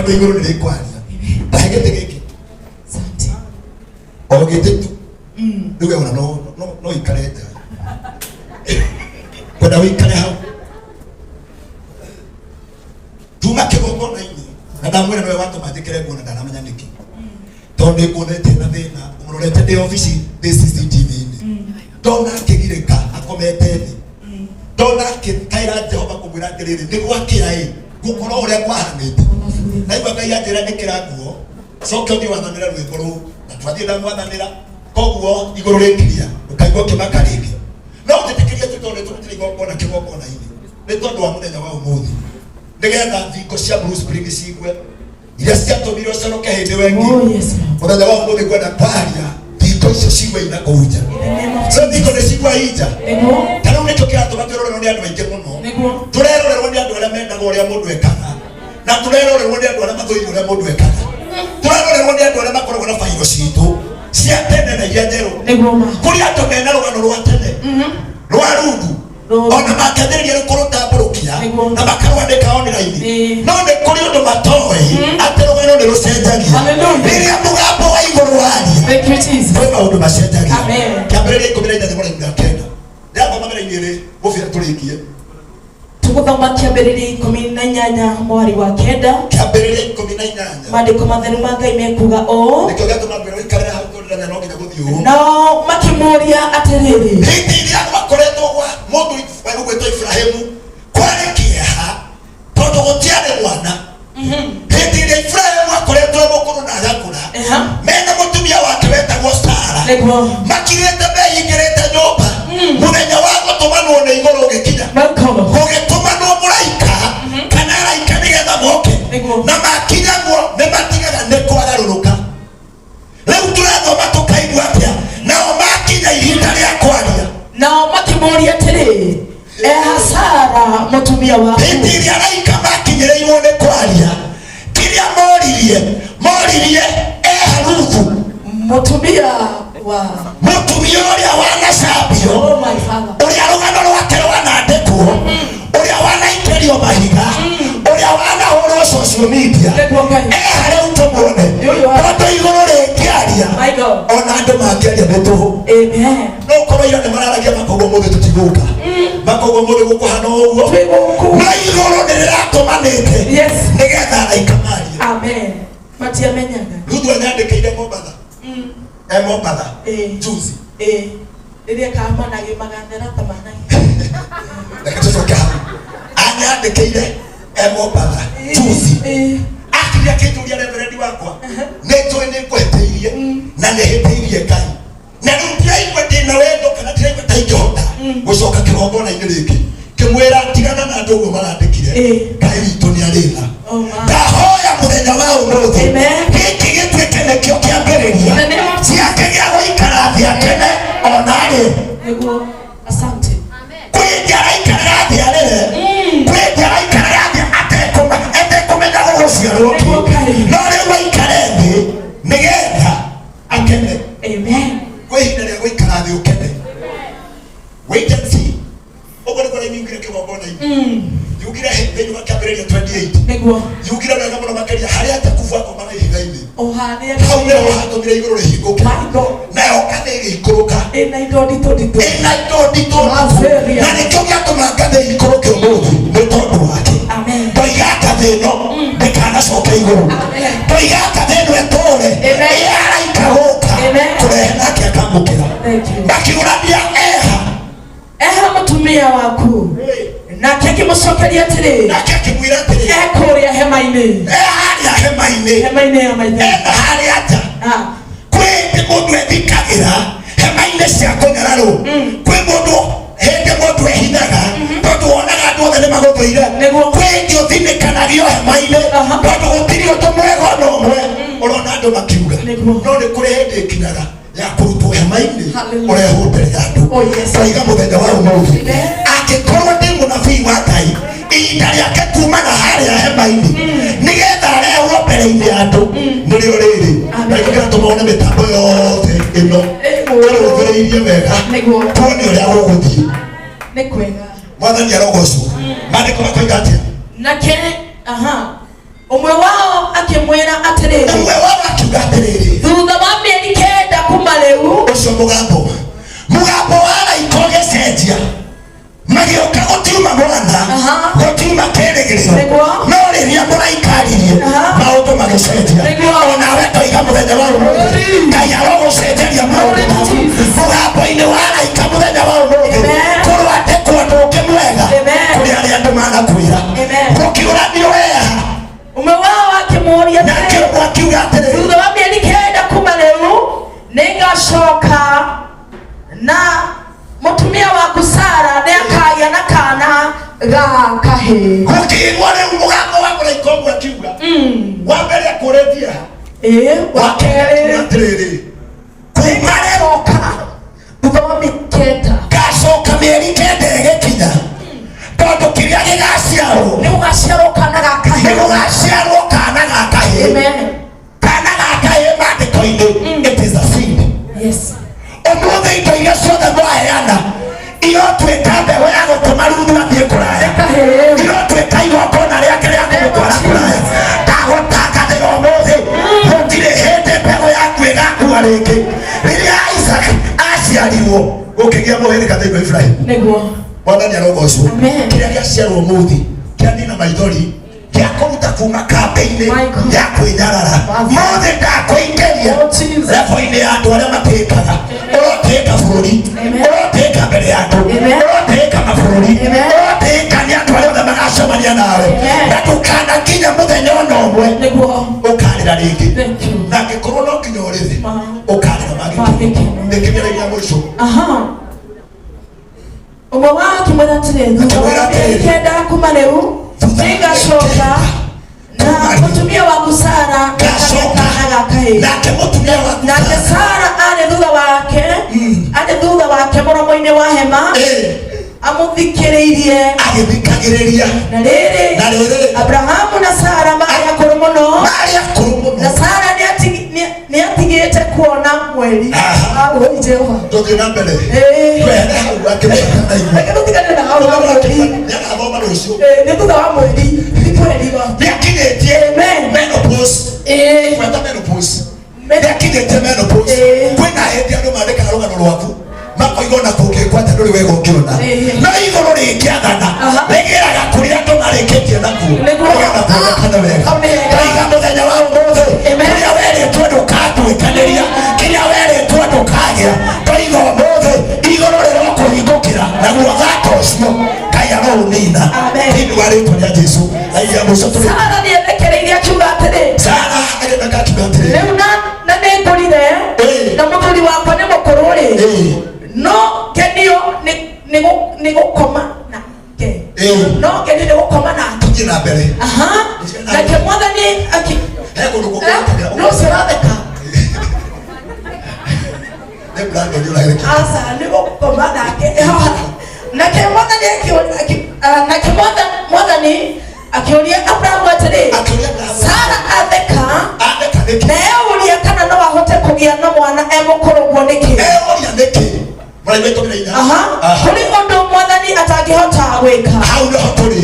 Tondũ igũrũ nĩ rĩkwaria. Ndahe gĩtĩ gĩkĩ. Asante. O gĩtĩ tu. Rĩu we ona no ikare nja. Kwenda wĩikare hau. Tuma kĩgongona-inĩ. Na ndamwĩra nĩwe watũma njĩkĩre nguo na ndaramenya nĩkĩ. Tondũ nĩ nguonete na thĩna, ũmũrorete ndĩ obici ndĩ CCTV-inĩ. Ndona akĩgirĩka akomete thĩ. Ndona akĩkaĩra Jehova kũmwĩra atĩrĩrĩ, nĩ gwakĩa ĩ, gũkorwo ũrĩa kwahanĩte. Ndaigua Ngai anjĩra ĩkĩra nguo, coke ũthiĩ wathanĩre rwĩmbo rũu. Na twathiĩ ndamwathanĩra, koguo igũrũ rĩkiria, ũkaigua ũkĩmaka rĩngĩ. No njĩtĩkĩrie tu tondũ nĩtũrutire igongona kĩgongona-inĩ, nĩ tondũ wa mũthenya wa ũmũthĩ. Nĩgetha thingo cia Blue Spring ciigue iria ciatũmire ũconoke hĩndĩ ĩyo ĩngĩ. Oh, yes, Lord. Mũthenya wa ũmũthĩ ngwenda kwaria thingo icio ciigwe ina kũu nja. In the name of So thingo nĩ cigua inja. Nĩguo. Ta rĩu nĩkĩo kĩratũma twĩrorerwo nĩ andũ aingĩ mũno. Nĩguo. Tũrerorerwo nĩ andũ arĩa mendaga ũrĩa mũndũ ekaga. Na tũrerorerwo nĩ andũ arĩa mathũire ũrĩa mũndũ ekaga. Tũrerorerwo nĩ andũ arĩa makoragwo na bairo citũ cia tene na iria njerũ. Nĩguo ma. Kũrĩ andũ mena rũgano rwa tene rwa rungu Rũrũ. ona makĩambĩrĩria rĩu kũrũtambũrũkia Nĩguo. na makarwandĩka online Ĩĩ. no nĩ kũrĩ ũndũ matoĩ atĩ rũgano nĩ rũcenjagia Hallelujah. rĩrĩa mũgambo wa igũrũ waria Thank you, Jesus. kwĩ maũndũ macenjagia. Amen. Kĩambĩrĩria 13 mũraini wa kenda ndĩrathoma mĩraini ĩrĩ mũbira tũrĩkie. Tũgũthoma Kĩambĩrĩria 18 mwari wa kenda. Kĩambĩrĩria 18. Maandĩko matheru ma Ngai mekuga ũũ. Nĩkĩo gĩatũma ngwĩra ũikarĩre hau tondũ ndĩramenya no nginya gũthiĩ ũũ. Nao makĩmũũria atĩrĩrĩ. Hĩndĩ ĩrĩa gwakoretwo gwa mũndũ ũgwĩtwo Iburahĩmu kwarĩ kĩeha tondũ gũtiarĩ mwana. Hĩndĩ ĩrĩa Iburahĩmu akoretwo e mũkũrũ na agakũra, mena mũtumia wake wetagwo Sara, Nĩguo. makirĩte mehingĩrĩte nyũmba, mũthenya wa gũtũmanwo nĩ igũrũ ũgĩkinya. Welcome. Gũgĩtũmanwo mũraika kana araika nĩgetha moke. Nĩguo. Na makinyagwo nĩ matigaga nĩ kwagarũrũka. Rĩu tũrathoma tũkaigua atĩa? Nao makinya ihinda rĩa kwaria. Nao makĩmũũria atĩrĩ, eha Sara mũtumia waku? Hĩndĩ ĩrĩa araika makinyĩrĩirwo nĩ kwaria, kĩrĩa moririe, moririe eha Ruthu. Mũtumia wa Mũtumia ũrĩa wanacambio, Oh my father. Ũrĩa rũgano rwake rwanandĩkwo, ũrĩa wanaikĩrio mahiga, ũrĩa wanahũrwo social media. Nĩguo Ngai. Eha rĩu tũmuone. Nĩ ũyũ wa- Tondũ igũrũ rĩngĩaria, My God. ona andũ mangĩaria nĩ tũhũ. Amen. No ũkorwo ira nĩ mararagia makauga ũmũthĩ tũtigũka, makauga ũmũthĩ gũkũhana o ũguo. Twĩ gũkũ. No igũrũ nĩ rĩratũmanĩte nĩgetha araika marie. Amen. Matiamenyaga. Ruthu anyandĩkĩire Mombatha, e Mombatha juzi. Ĩĩ. Rĩrĩa kamanagĩ magathera ta managĩ. Reke tũcoke hau. Anyandĩkĩire e Mombatha juzi. Akinya akĩnjũria, reverendi wakwa, nĩ njũĩ nĩ ngũhĩtĩirie na nĩ hĩtĩirie Ngai, na rĩu ndiraigua ndĩna wendo kana ndiraigua ta ingĩhota gũcoka kĩgongona-inĩ rĩngĩ. Ngĩmwĩra tigana na andũ ũguo marandĩkire. Ngai witũ nĩ arĩ tha. Oh, my. Ndahoya mũthenya wa ũmũthĩ Amen. gĩkĩ gĩtuĩke nĩkĩo kĩambĩrĩria In the name of Jesus. gĩake gĩa gũikara thĩ akene ona rĩ. Nĩguo. Asante. Kwĩ hĩndĩ araikaraga thĩ arĩre, kwĩ hĩndĩ araikaraga thĩ atekũmenya gũgũciarwo kĩ, Nĩguo Ngai. no rĩu aikare thĩ nĩgetha akene. Amen. Kwĩ ihinda rĩa gũikara thĩ ũkene. Wait and see. Ũguo nĩguo raini yugire kĩgongona-inĩ, yugire thĩinĩ wa Kĩambĩrĩria 28. Nĩguo. Yugire wega mũno makĩria harĩa Jakubu akomaga ihiga-inĩ. Ũhane. Hau nĩho hatũmire igũrũ rĩhingũke. My God. Nayo ngathĩ ĩgĩikũrũka. Ĩna indo nditũ nditũ. Ĩna indo nditũ nditũ. Maferia. Na nĩkĩo gĩatũma ngathĩ ĩikũrũke ũmũthĩ nĩ tondũ wake. Amen. Ndoiga ngathĩ ĩno ndĩkanacoke igũrũ. Amen. Ndoiga ngathĩ ĩno ĩtũre. Amen. Ĩaraika gũka Amen. kũrehe nake akamũkĩra. Thank you. Makiũrania eha. Eha mũtumia waku? Nake akĩmũcokeria atĩrĩ. Nake akĩmwĩra atĩrĩ. Ekũrĩa hema-inĩ. E harĩa hema-inĩ. Hema-inĩ ya maithe. Ena harĩa nja. Ah. Kwĩ hĩndĩ mũndũ ethikagĩra hema-inĩ cia kũnyararwo, kwĩ mũndũ hĩndĩ mũndũ ehithaga tondũ wonaga andũ othe nĩ magũthũire. Nĩguo. Kwĩ hĩndĩ ũthinĩkanagio hema-inĩ tondũ gũtirĩ ũndũ mwega ona ũmwe ũrona andũ makiuga. Nĩguo. No nĩ kũrĩ hĩndĩ ĩkinyaga ya kũrutwo hema-inĩ, Hallelujah. ũrehwo mbere ya andũ. Oh, yes. Twaiga mũthenya wa ũmũthĩ, Amen. angĩkorwo ndĩ mũnabii wa Ngai, ihinda rĩake kuma na harĩa hema-inĩ nĩgetha arehwo mbere-inĩ ya andũ nĩrĩo rĩrĩ. Amen. Na nĩkĩo kĩratũma one mĩtambo yothe ĩno Nĩguo. ĩrũthĩrĩirie wega Nĩguo. tuone ũrĩa gũgũthiĩ. Nĩ kwega. Mwathani arogocwo. Maandĩko makoiga atĩa? Nake aha ũmwe wao. atĩrĩrĩ, Ũmwe wao akiuga atĩrĩrĩ, thutha wa mĩeri 9 kuma rĩu, ũcio mũgambo wa araika ũgĩcenjia, magĩũka gũtiuma mwana, gũtiuma kĩrĩgĩrĩro. Nĩguo. No rĩrĩa mũraika aririe, maũndũ magĩcenjia. Nĩguo. Onawe toiga mũthenya wa ũmũthĩ, Ngai arogũcenjeria maũndũ maku mũgambo-inĩ wa araika mũthenya wa ũmũthĩ. Amen. Kũrwandĩkwo ũndũ ũngĩ mwega Amen. kũrĩ arĩa andũ manakwĩra. Amen. Gũkĩũranio wea. Ũmwe wao akĩmũũria Nake atĩrĩ, ũmwe akiuga atĩrĩrĩ, thutha wa mĩeri 9 kuma rĩu nĩngacoka na mũtumia waku Sara nĩakagĩa na kana ga kahĩĩ. Gũkĩigwo rĩu mũgambo wa mũraika ũmwe akiuga, wa mbere akũrĩtie ha, Ĩĩ, wa wa kerĩ kerĩ, atĩrĩrĩ, kuma rĩu nĩngacoka thutha wa mĩeri 9. Ngacoka mĩeri 9 ĩgĩkinya, tondũ kĩrĩa gĩgaciarwo Nĩgũgaciarwo kana ga nĩ kahĩĩ. gũgaciarwo kana ga kahĩĩ. Amen. Kana ga kahĩĩ maandĩko-inĩ, it is a seed. Yes. Ũmũthĩ indo iria ciothe mwaheana irotuĩka mbeũ ya gũtũma Ruthu athiĩ kũraya. Kahĩĩ. Irotuĩka igongona rĩake rĩa kũmũtwara kũraya. Ndagũtangathĩra ũmũthĩ, gũtirĩ hĩndĩ mbeũ yaku ĩgakua rĩngĩ. Rĩrĩa Isaac aciarirwo, gũkĩgĩa mũhĩrĩga thĩinĩ wa Ibrahim. Nĩguo. Mwathani arogocwo. Amen. Kĩrĩa gĩaciarwo ũmũthĩ kĩanina maithori, kĩa kũruta kuma kambĩ-inĩ My God. ya kwĩnyarara, mothe ndakũingĩria Oh, Jesus. level-inĩ ya andũ arĩa matĩĩkaga. Ũrotĩĩka bũrũri, Amen. ũrotĩĩka mbere ya andũ, Amen. ũrotĩĩka mabũrũri, Amen. ũrotĩĩka nĩ andũ arĩa othe magacemania nawe. Amen. Na ndũkanakinya mũthenya ona ũmwe Nĩguo. ũkarĩra rĩngĩ. Thank you. Na angĩkorwo no nginya ũrĩre, Ma. ũkarĩra magĩkeno. Magĩkeno. Nĩ kĩmera mũico. Aha. Ũmwe wao akĩmwĩra atĩrĩ, thutha wa Akĩmwĩra mĩeri atĩrĩ, 9 kuma rĩu thutha wa mĩeri nĩngacoka 9 na kuma rĩu, mũtumia waku Sara nĩakagĩa ngacoka kana ga kahĩĩ. Nake mũtumia waku Nake Sara. Sara arĩ thutha wake, arĩ thutha wake mũromo-inĩ wa hema, amũthikĩrĩirie. Agĩthikagĩrĩria. Na rĩrĩ, Na rĩrĩ, Abrahamu na Sara maarĩ akũrũ mũno, marĩ akũrũ na mũno. Sara nĩatigĩte kuona mweri. Aha. Oi Jehova. Tũthiĩ na mbere. Ĩĩ. Twehere hau akĩmũcakana igua. Reke tũtigane na hau ha mweri. Nĩagathoma rũciũ. Ĩĩ, nĩ thutha wa mweri, ti mweri wa. Nĩakinyĩtie Amen. menopause. Ĩĩ. Gweta menopause. Nĩakinyĩtie menopause. Ĩĩ. Kwĩna hĩndĩ andũ mandĩkaga rũgano rwaku, makoiga ona kũngĩkwo atĩa ndũrĩ wega ũngĩona. Ĩĩ. No igũrũ rĩngĩathana, rĩgĩraga kũrĩa andũ marĩkĩtie nakuo, Nĩguo. nĩgetha kuonekane wega. Amen. Ndaiga mũthenya wa ũmũthĩ, Amen. kĩrĩa werĩtwo ndũkatuĩkanĩria, kĩrĩa werĩtwo ndũkagĩa, ndoiga ũmũthĩ igũrũ rĩrokũhingũkĩra, naguo thata ũcio Ngai aroũnina Amen. thĩinĩ wa rĩtwa rĩa Jesu. Aiya mũico tũrĩ. Sara nĩethekereirie akiuga atĩrĩ, Sara agĩtheka akiuga atĩrĩrĩ, rĩu na nĩngũrire, Ĩĩ. na mũthuri wakwa nĩ mũkũrũ rĩ, Ĩĩ. no kenio nĩ gũkoma nake. Ĩĩ. No kenio nĩ gũkoma nake. Tũthiĩ na mbere. Aha. Nake Mwathani aki He kũndũ kũngĩ Eh, ũrutagĩra. no ũcio ũratheka. Nĩ Brandon ũragĩrĩkia. Aca, nĩ gũkoma nake. Nake Mwathani nake Mwathani akĩũria Abrahamu atĩrĩ, Akĩũria Abrahamu. Sara atheka Atheka nĩkĩ? na eũria kana no ahote kũgĩa na mwana e mũkũrũ ũguo nĩkĩ? Eũria nĩkĩ? Mũraigua 14. Aha. Aha. Kũrĩ ũndũ Mwathani atangĩhota gwĩka? Hau nĩho tũrĩ.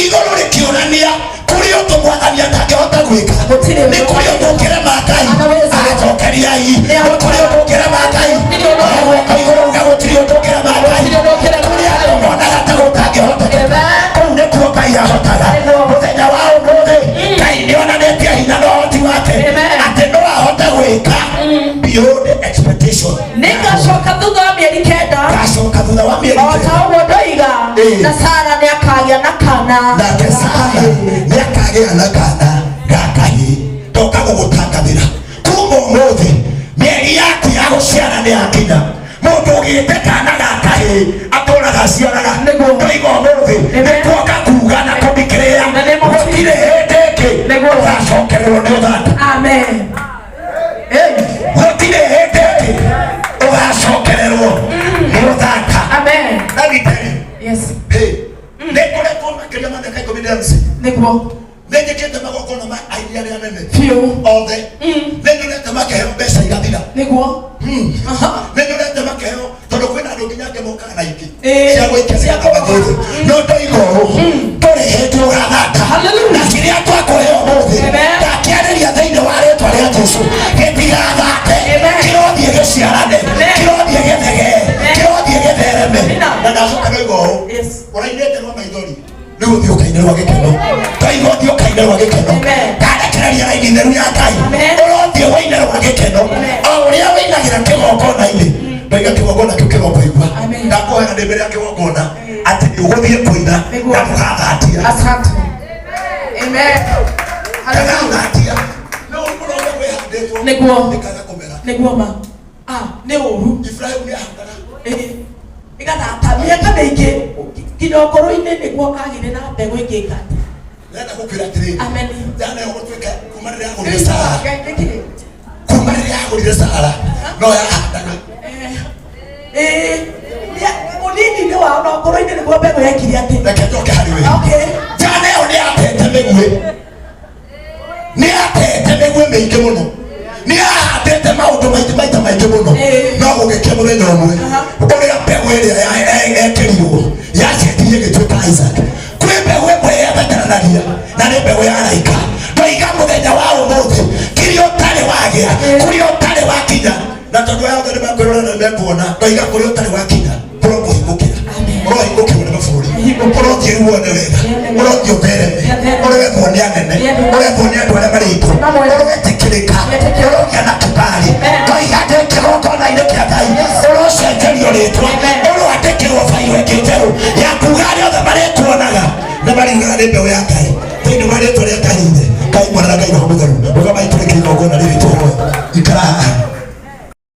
Igũrũ rĩkĩũrania, kũrĩ ũndũ Mwathani atangĩhota gwĩka? Gũtirĩ Nĩ ũndũ. kũrĩ ũndũ ũngĩrema Ngai? Anaweza. Acokeriai. Nĩ Nĩ kũrĩ ũndũ ũngĩrema Ngai? Gũtirĩ ũndũ. Guoko igũrũ uge gũtirĩ ũndũ ũngĩrema Ngai. Gũtirĩ ũndũ ũngĩrema Kũrĩ andũ monaga ta gũtangĩhoteka, Amen. kũu nĩkuo Ngai ahotaga. Nĩguo. Mũthenya wa ũmũthĩ Ngai nĩonanĩtie hinya na ũhoti wake, Amen. atĩ no ahote gwĩka beyond expectation. Nĩngacoka thutha wa mĩeri 9, Ngacoka thutha wa mĩeri o ta 9. ũguo ndoiga, Ĩĩ. na Sara nĩakagĩa na kana Nake ga Sara kahĩĩ. nĩakagĩa na kana ga kahĩĩ. Ndoka gũgũtangathĩra kuma ũmũthĩ mĩeri yaku ya gũciara nĩ yakinya. Mũndũ ũgĩte kana ga kahĩĩ atũraga aciaraga. Nĩguo. Ndoiga ũmũthĩ Amen. nĩkuoka kuga na kũmikĩrĩra, Na nĩ mũtĩ. gũtirĩ hĩndĩ ĩngĩ Nĩguo. ũgacokererwo nĩ ũthata. Amen. Ĩĩ. Gũtirĩ hĩndĩ ĩngĩ ũgacokererwo nĩ ũthata. Amen. Let me tell you. Yes. Hey, nĩngoretwo makĩria ma mĩaka 15. Nĩguo. Nĩnjĩkĩte magongona ma aini arĩa nene Biũ. othe. Nĩnyonete makĩheo mbeca igathira. Nĩguo. Aha. Nĩnyonete makĩheo, tondũ kwĩna andũ nginya angĩ mokaga na ingĩ Ĩĩ. cia gũikia Cia cia mathĩrĩ. No ndoiga ũũ, ndũrĩ hĩndĩ ũgathata. Hallelujah. Na kĩrĩa twakũhe ũmũthĩ, Amen. ndakĩarĩria thĩinĩ wa Rĩu ũthiĩ ũkaine rwa gĩkeno. Ndoiga ũthiĩ ũkaine rwa gĩkeno. Amen. Ndarekereria raini theru ya Ngai. Amen. Ũrothiĩ wĩine rwa gĩkeno. Amen. O ũrĩa wĩinagĩra kĩgongona-inĩ. Ndoiga kĩgongona kĩu kĩrokoigua. Amen. Ndakuhoera ndĩ mbere ya kĩgongona atĩ nĩ ũgũthiĩ kũina Nĩguo. na ndũgathatia. Asante. Amen. Hallelujah. Ndũgathatia. No mũno ũrĩa wĩhandĩtwo. Nĩguo. Ĩkaga kũmera. Nĩguo ma. Ah, nĩ ũru. Ibrahimu nĩ ahandaga. Ĩĩ. Ĩgathata mĩaka mĩingĩ nginya ũkũrũ-inĩ nĩguo agĩre na mbegũ ĩngĩ ĩkate. Ndĩrenda gũkwĩra atĩrĩrĩ. Amen. Njana ĩyo gũtuĩka kuma rĩrĩa agũrire Sara. Ngai nĩkĩ? Kuma rĩrĩa agũrire Sara no yahandaga. Ĩĩ. Ũnini-inĩ wao na ũkũrũ-inĩ nĩguo mbegũ yekire atĩ. Reke njoke harĩ we. Okay. Njana ĩyo nĩ yatete mĩguĩ. Nĩ yatete mĩguĩ mĩingĩ mũno. Nĩ yahandĩte maũndũ maingĩ maita maingĩ mũno. Ĩĩ. No gũgĩkia mũthenya ũmwe ũrĩa mbegũ ĩrĩa yekĩrirwo yacenjirie ĩgĩtuĩka Isaac. Kwĩ mbegũ ĩmwe yebeteranagia na nĩ mbegũ ya araika. Ndoiga mũthenya wa ũmũthĩ kĩrĩa ũtarĩ wagĩa, kũrĩa ũtarĩ wakinya, na tondũ aya othe nĩmekwĩrora na nĩmekuona, ndoiga kũrĩa ũtarĩ wakinya kũrokũhingũkĩra. Ũrohingũkĩrwo nĩ mabũrũri, ũrothiĩ rĩu wone wega, ũrothiĩ ũthereme, ũrethwo nĩ anene, ũrethwo nĩ andũ arĩa marĩ igũrũ, ũretĩkĩrĩka, ũrogĩa na kĩbali. Ndoiga ndĩ kĩgongona-inĩ kĩa Ngai, ũrocenjerio rĩtwa, ũroandĩkĩrwo bairo ĩngĩ njerũ ya kuga arĩa othe marĩkuonaga na mariugaga nĩ mbeũ ya